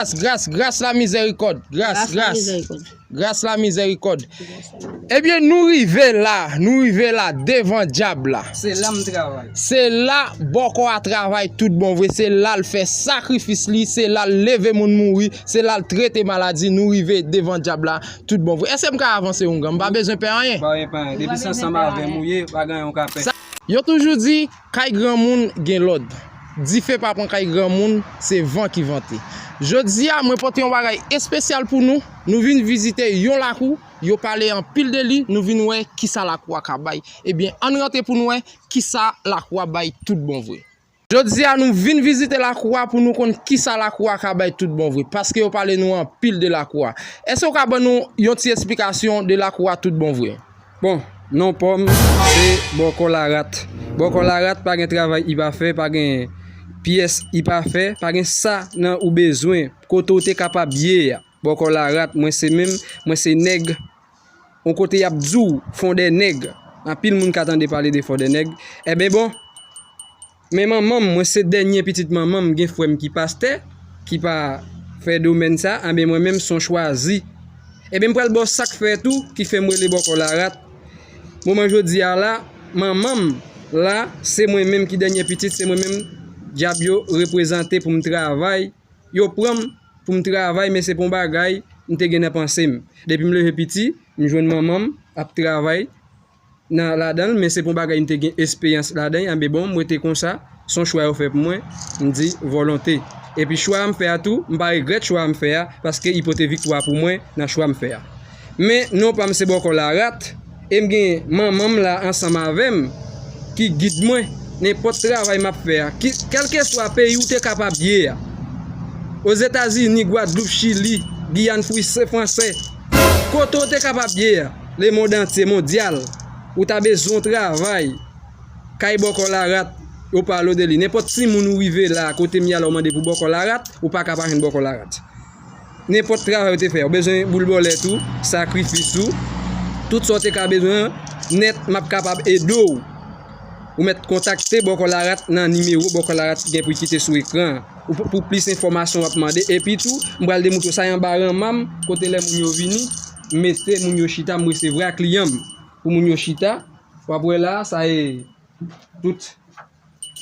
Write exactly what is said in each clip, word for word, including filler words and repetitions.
Gras, gras, gras la mizèrikòd. Gras, gras. Gras la mizèrikòd. Ebyen, nou rive la, nou rive la, devan dyab la. Se la m travay. Se la bòkò a travay tout bon vre. Se la l fè sakrifis li, se la l leve moun mouri, se la l trete maladi. Nou rive devan dyab la tout bon vre. Èske m ka avanse yon gran? M pa bezwen pè anyen. Pa gen pè anyen. Depi se ansanm avè m ou ye, pa gen anyen ou ka pè. Yo toujou di, kay granmoun gen lòd. Dife pa pran kay granmoun, se van ki vante. Jodi a, mwen pote yon bagay espesyal pou nou. Nou vin vizite yon lakou, yo pale anpil de li, nou vin wè kisa lakou a ka bay. Ebyen, ann rantre pou n wè kisa lakou a bay tout bon vre. Jodi a, nou vin vizite lakou a pou nou konn kisa lakou a ka bay tout bon vre, paske yo pale nou anpil de lakou a. Èske w ka ban nou yon ti esplikasyon de lakou a tout bon vre? Bon, non pa m, se Bòkò Larat. Bòkò Larat pa gen travay li pa fè, pa gen pyès li pa fè, pa gen sa nan ou bezwen, kote w te kapab ye a. Bòkò Larat, mwen se menm, mwen se nèg. Yon kote y ap di w Fondènèg. Anpil moun ka tande pale de Fondènèg. Enben bon, men manman m, mwen se dènye pitit manman m, gen frè m ki pastè, ki pa fè domèn sa, enben mwen menm se yon chwazi. Enben m pral ba w sa k fè tou, ki fè m rele Bòkò Larat. Moman jodi a la, manman m la, se mwen menm ki dènye pitit, se mwen menm dyab yo reprezante pou m travay. Yo pran m pou m travay, men se pa yon bagay m te gen nan panse m. Depi m leve piti, m jwenn manman m ap travay nan ladan l, men se pa yon bagay m te gen esperyans ladan l. Enben bon, m rete konsa, se yon chwa yo fè pou mwen, m di volonte. Epi chwa a m fè a tou, m pa regrèt chwa a m fè a, paske li pote viktwa pou mwen nan chwa m fè a. Men non pa m se Bòkò Larat, e m gen manman m la ansanm avè m ki gid mwen nenpòt travay m ap fè a, ki, kèlkeswa peyi w te kapab ye a. Ozetazini, Gwadloup, Chili, Giyàn Frise, Fransè, kote w te kapab ye a, lemond antye, mondyal, ou ta bezwen yon travay, kay Bòkò Larat, yo pale w de li. Nenpòt timoun ou rive la, kote m ye a la, ou mande pou Bòkò Larat, ou pa ka pa jwenn Bòkò Larat. Nenpòt travay ou te fè, ou bezwen boul bòlèt ou, sakrifis ou, tout sa w te ka bezwen an, nèt, m ap kapab ede w. Ou mèt kontakte Bòkò Larat nan nimewo Bòkò Larat ki gen pou l kite sou ekran an. Ou pou, pou plis enfòmasyon w ap mande. Epi tou, m pral demoutre w sa e anba ranma m, kote lè moun yo vini, m mete moun yo chita, m resevwa kliyan m. Pou moun yo chita, w ap wè la, sa e tout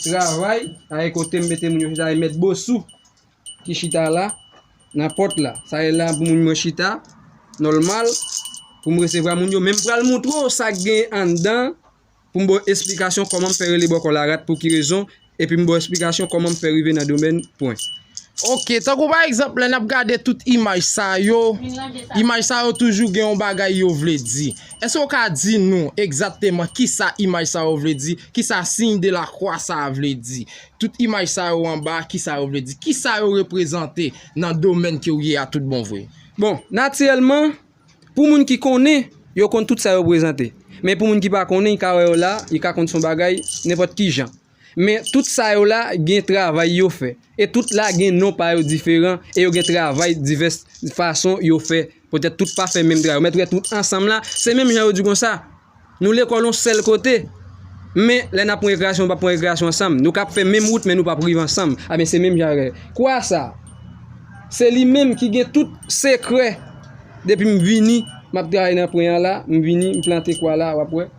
travay, sa e kote m mete moun yo chita, e mèt Bosou ki chita la, nan pòt la. Sa e la pou moun mwen chita, nòmal, pou m resevwa moun yo. Men m pral moutre w sa k gen anndan, pou m ba w esplikasyon kòman m fè rele Bòkò Larat, pou ki rezon, epi m ba w esplikasyon kòman m fè rive nan domèn pwen. Oke, tankou pa egzanp, lè n ap gade tout imaj sa yo, imaj sa yo toujou gen yon bagay yo vle di. Èske w ka di nou egzakteman kisa imaj sa yo vle di? Kisa siy de lakwa sa a vle di? Tout imaj sa yo anba, kisa yo vle di? Kisa yo reprezante nan domèn ke w ye a tout bon vre? Bon, natirèlman, pou moun ki konnen, yo konn tout sa yo reprezante. Men pou moun ki pa konnen, li ka wè yo la, li ka konn se yon bagay nenpòt ki jan. Men tout sa yo la gen travay yo fè. E tout la gen non pa yo diferan e yo gen travay divès fason yo fè. Petèt tout pa fè menm travay. Ou mèt wè tout ansanm la, se menm jan yo di konsa. Nou lekòl yon sèl kote. Men lè n ap pran rekreasyon, nou p ap pran rekreasyon ansanm. Nou ka ap fè menm wout, men nou p ap rive ansanm. Ebyen, se menm jan yo ye. Kwa sa, se li menm ki gen tout sekrè. Depi m vini, m ap travay nan pwen an la, m vini, m plante kwa la, w ap wè.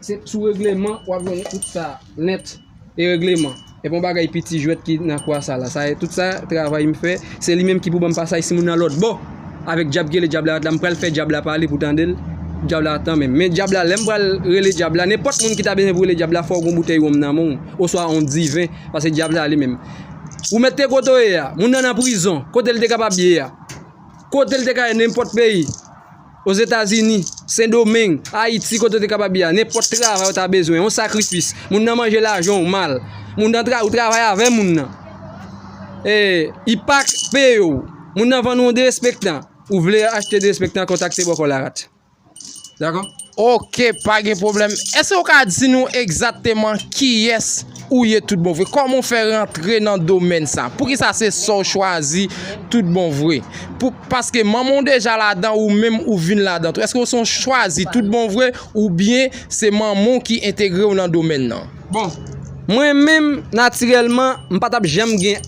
Se sou regleman w ap jwenn tout sa nèt e regleman. E pa yon bagay piti jwèt ki nan kwa sa la. Sa e tout sa travay m fè. Se li menm ki pou ban m pasaj si moun nan lòt bò. Avèk dyab ki rele dyab la, la m pral fè dyab la pale pou tande l. Dyab la tanmen m. Men dyab la, lè m pral rele dyab la, nenpòt moun ki ta bezwen pou rele dyab la, fò w gen yon boutèy wonm nan men w, oswa yon diven, paske dyab la li menm. Ou mèt te kote w ye a, moun nan nan prizon, kote l te kapab ye a. Kote l te ka ye nenpòt peyi. Ozetazini, Sendomeng, Ayiti, kote w te kapab ye a, nenpòt travay ou ta bezwen, yon sakrifis, moun nan manje lajan w mal, moun nan tra-, ou travay avè moun nan. E, li pa peye w, moun nan vann ou yon derespektan, ou vle achte derespektan, kontakte Bòkò Larat. Dakò? Oke, pa gen pwoblèm. Èske w ka di nou egzakteman kiyès ou ye tout bon vre? Kòman w fè rantre nan domèn sa? Poukisa se sa w chwazi tout bon vre? Pou, paske manman w deja ladan, ou menm ou vin ladan tou. Èske w se yon chwazi tout bon vre, oubyen se manman w ki entegre w nan domèn nan? Bon, mwen menm, natirèlman, m pa t ap janm gen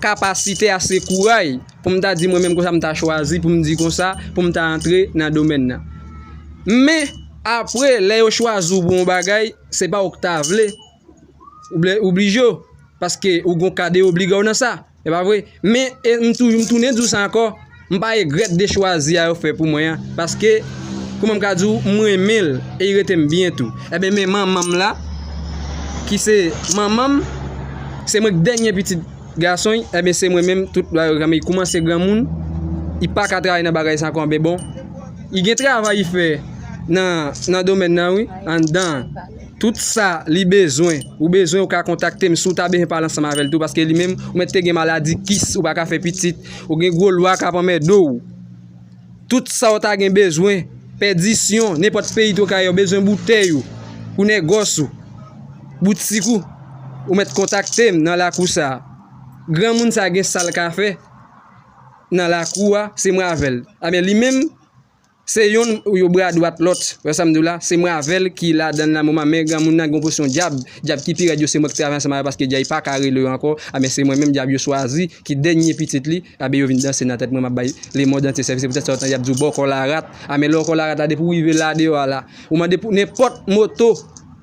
kapasite, ase kouray pou m ta di mwen menm konsa m ta chwazi pou m di konsa, pou m ta antre nan domèn nan. Men, apre, lè yo chwazi w pou yon bagay, se pa ou k ta vle, ou ble- oblije w, paske ou gon ka de obliga w nan sa. E pa vre? Men, e, m toujou, m tounen di w sa ankò, m pa regrèt de chwazi a yo fè pou mwen an, paske, kouman m ka di w, m renmen l, e li rete m byen tou. Ebyen, men manman m la, ki se manman m, se mwen k dènye pitit gason, ebyen, se mwen menm, tout bagay yo kòmanse granmoun, li pa ka travay nan bagay sa ankò, men bon, li gen travay li fè nan, nan domèn nan, wi, anndan. Tout sa li bezwen, ou bezwen, ou ka kontakte m si w ta bezwen pale ansanm avè l tou, paske li menm, ou mèt te gen maladi kis, ou pa ka fè pitit, ou gen gwo lwa k ap anmède w. Tout sa w ta gen bezwen, pèdisyon, nenpòt peyi tou ka ye, ou bezwen boutèy ou, pou nègòs ou, boutik ou, ou mèt kontakte m nan lakou sa a. Granmoun sa a gen sa l ka fè nan lakou a, se mwen avè l. Ebyen, li menm, se yonn yo bra dwat lòt. Wè sa m di w la? Se mwen avè l ki ladan l nan moman, men granmoun nan gen yon pòsyon dyab, dyab ki pi rèd yo, se mwen ki travay ansanm avè l paske dyab pa ka rele yo ankò. Ebyen, se mwen menm dyab yo chwazi, ki dènye pitit li, ebyen, yo vin danse nan tèt mwen, m ap bay lemonn antye sèvis. Se poutèt sa w tande y ap di w bòkò larat. Ebyen, lè w bòkò larat la, depi w rive la deyò a la, ou mande pou nenpòt moto,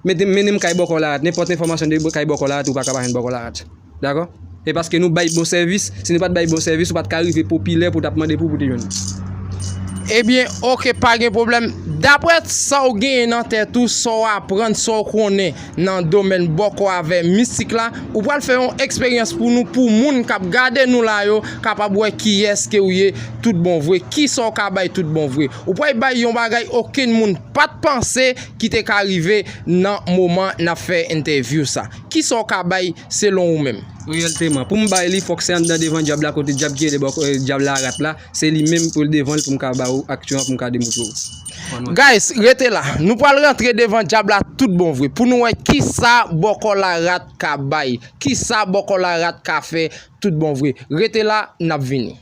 mennen m kay bòkò larat, nenpòt enfòmasyon de kay bòkò larat, ou pa ka pa jwenn bòkò larat. Dakò? E paske nou bay bon sèvis, si nou pa t bay bon sèvis, ou pa t ka rive popilè pou w t ap mande pou, pou w te jwenn. Ebyen, oke, pa gen pwoblèm. Daprè sa w genyen nan tèt ou, sa w aprann, sa w konnen nan domèn bòkò avè mistik la, ou pral fè yon eksperyans pou nou, pou moun k ap gade nou la yo, kapab wè kiyès ke w ye tout bon vre, kisa w ka bay tout bon vre. Ou pral bay yon bagay okenn moun pa t panse ki te ka rive nan moman n ap fè entèvyou sa. Kisa w ka bay selon ou menm? Reyèlteman, pou m bay li, fòk se anndan devan dyab la, kote dyab ki rele bòkò, eh, dyab larat la, se li menm pou l devan l, pou m ka ba ou aksyon an, pou m ka demontre w. Guys, rete la. Nou pral rantre devan dyab la tout bon vre, pou nou wè kisa bòkò larat ka bay, kisa bòkò larat ka fè tout bon vre. Rete la, n ap vini.